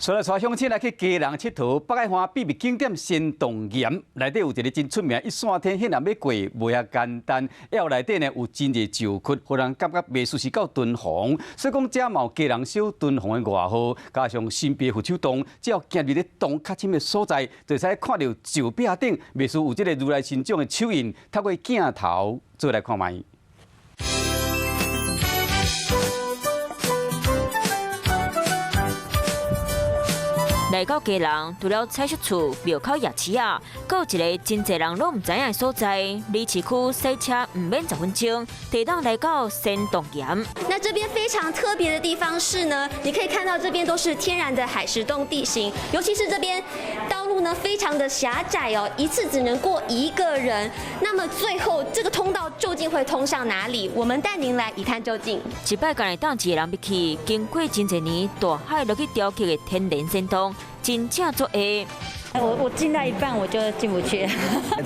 所以帶鄉親來去基隆𨑨迌，北海岸秘密景點仙洞岩內底有一个真出名，一線天顯然欲過袂遐簡單。猶內底呢有真濟石窟，予人感覺袂輸是到敦煌。所以講這嘛有基隆小敦煌的外號，加上神秘佛手洞，只要行入咧洞較深的所在，就會使看著石壁頂，袂輸有這个如來神掌的手印，透過鏡頭做來看覓。來到基隆，除了菜色厝、廟口夜市仔，閣有一个真濟人攏毋知影的所在。離市區駛車毋免10分鐘，就當來到仙洞岩。那這邊非常特別的地方是呢，你可以看到這邊都是天然的海蝕洞地形，尤其是這邊道路呢非常的狹窄哦，一次只能過一個人。那麼最後這個通道究竟會通向哪裡？我們帶您來一探究竟。一擺干焦當一个人欲去，經過真濟年大海落去雕刻的天然仙洞。真正足下。我進到一半我就進不去。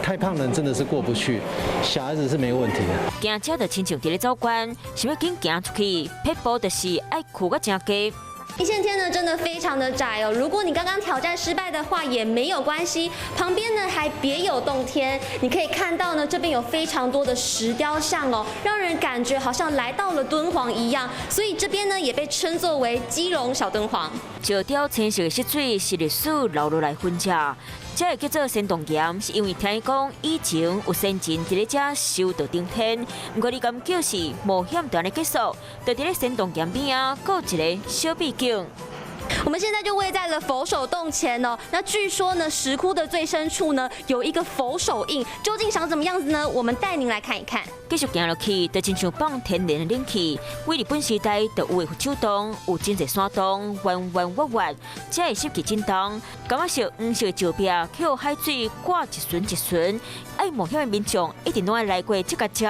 太胖人真的是過不去，小孩子是沒問題的。行車就親像佇咧走關，想欲緊行出去，撇步就是愛跍甲誠低。一線天呢，真的非常的窄哦。如果你剛剛挑戰失敗的話，也沒有關係。旁邊呢還別有洞天，你可以看到呢，這邊有非常多的石雕像哦，讓人感覺好像來到了敦煌一樣。所以這邊呢也被稱作為基隆小敦煌。石雕青色的色水是歷史留落來痕跡，這會叫做仙洞岩，是因為聽講以前有仙人佇咧遮修道登天。毋過你敢叫是冒險團的結束，就佇咧仙洞岩邊仔，閣有一个小秘境。我們現在就位在了佛手洞前哦。那據說呢，石窟的最深處呢，有一個佛手印，究竟長怎麼樣子呢？我們帶您來看一看。繼續行落去，就親像放天然的冷氣。位日本時代就有的佛手洞，有真濟山洞，彎彎彎彎，這的濕氣真重，感覺是黃色的石壁，予海水掛一巡一巡。愛冒險的民眾一定攏愛來過這个遮。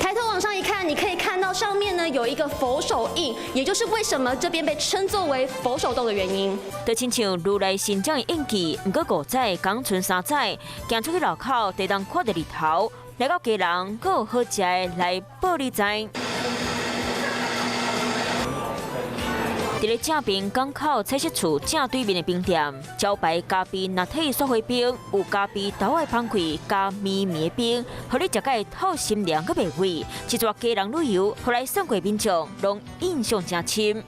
抬頭往上一看，你可以看到上面呢有一個佛手印，也就是為什麼這邊被稱作為佛手洞的原因。就親像如來神掌的印記，毋過五載仝賰三載，行出去路口，就當看著日頭。來到基隆，閣有好食的來報你知。佇咧正平港口菜色厝正對面的冰店，招牌咖啡拿鐵雪花冰，有咖啡豆的香氣加綿綿的冰，予你食甲會透心涼，閣袂畏。這逝基隆旅遊，予來耍過民眾攏印象誠深。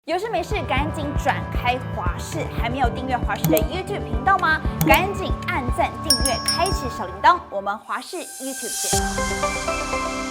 有事沒事趕緊轉開華視，還沒有訂閱華視的 YouTube 頻道嗎？趕緊按讚、訂閱、開啟小鈴鐺，我們華視 YouTube 見。